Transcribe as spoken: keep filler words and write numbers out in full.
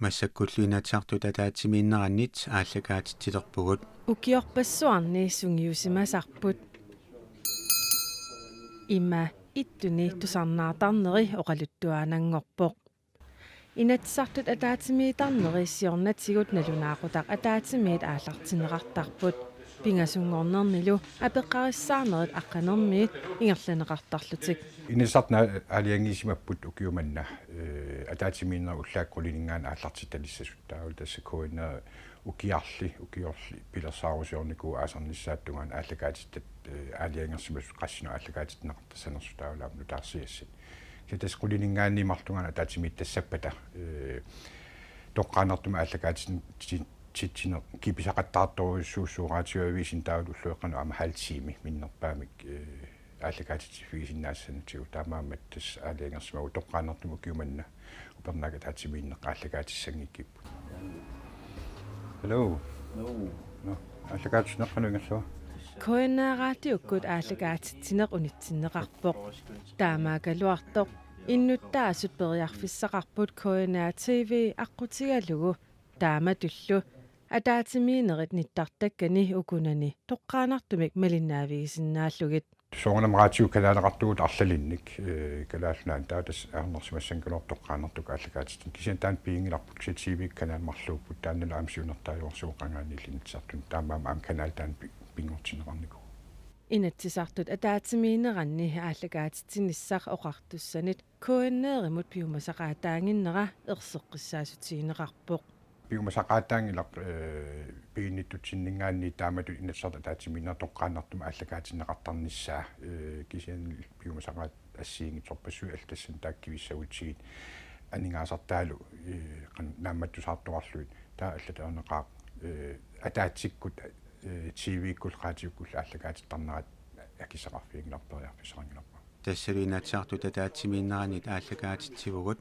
Massakkullu Inatsisartut ataatsimiinnerannit aallakaatitsilerpugut. Ukiorpassuarni sungiusimasarput. Ima ittuni tusarnaartarneri oqaluttuaannanngorpoq. Inatsisartut ataatsimiittarneri siornatigut nalunaaqutaq ataatsimiit aallartinneqartarput. Pingasunngornernilu apeqqarissaarnerit aqqanermiit ingerlanneqartarlutik. Inatsisartut aalajangiisimapput ukiumanna, eh, ataatsimiinnerit ullaat qulininngaanniit aallartittalissasut. Taavalu tassa K N R ukiarli, ukiorli pilersaarusiornikuuvoq aasarnissaata tungaanut aallakaatittat, eh, aalajangersimasut qassinut aallakaatitsinneqartassanersut taavalu aamma nutaarsiassat. Kisianni tassa qulininngaanniit marlunngaaneq ataatsimiittassappata, eh, toqqaannartumik aallakaatit-, ti-, titsineq kipisaqattaartorujussuuvoq, Radioavisen taavalu ulluinnarni aamma halv time minnerpaamik, eh, aallakaatitsiffigisinnaassanagu, taamaammat tassa aalajangersimavugut toqqaannartumik ukiumanna upernaakkat ataatsimiinneq aallakaatissanngikkipput. Hello. Hello. Nå, aallakaatitsineq qanoq ingerlava? K N R-raatiukkut aallakaatitsineq unitsinneqarpoq. Taamaakkaluartoq innuttaasut periarfissaqarput K N R T V aqqutigalugu, taamatullu ataatsimiinnerit nittartakkani ukunani toqqaannartumik malinnaavigisinnaallugit. Soorunami raatiukanaleqartugut arlalinnik, eh, Kalaallit Nunaanni, taava tassa ajornarsimassanngikkaluarpoq toqqaannartumik aallakaatitsineq. Kisianni taanna piginngilarput, kisianni T V-kanalit marluupput, taannalu aamma siunertaraluarsivoq qangaaniilli Inatsisartuni, taamaammat aamma kanali taanna pi-, pinngortinneqarnikuuvoq. Inatsisartut ataatsimiinneranni aallakaatitsinissaq oqartussanit K N R-imut piumasaqaataannginnera erseqqissaassutigineqarpoq. Piumasaqaataanngilaq, eh, piginnittutsinninngaanniit taamatut Inatsisartut ataatsimiinnerat toqqaannartumik aallakaatinneqartarnissaa, eh, kisianni piumasaqaat assigiinngitsorpassuit, allat tassani taakku kivissagutsigit aningaasartaalu, eh, qan-, naammattusaartorlugit, taava allatut ajornaqaaq, eh, ataatsikkut, eh, T V-kkullu raatiukkullu aallakaatittarnerat akissaqarfiginngilarput, periarfissaqanngilarput. Tassalu Inatsisartut ataatsimiinneranit aallakaatitsivugut.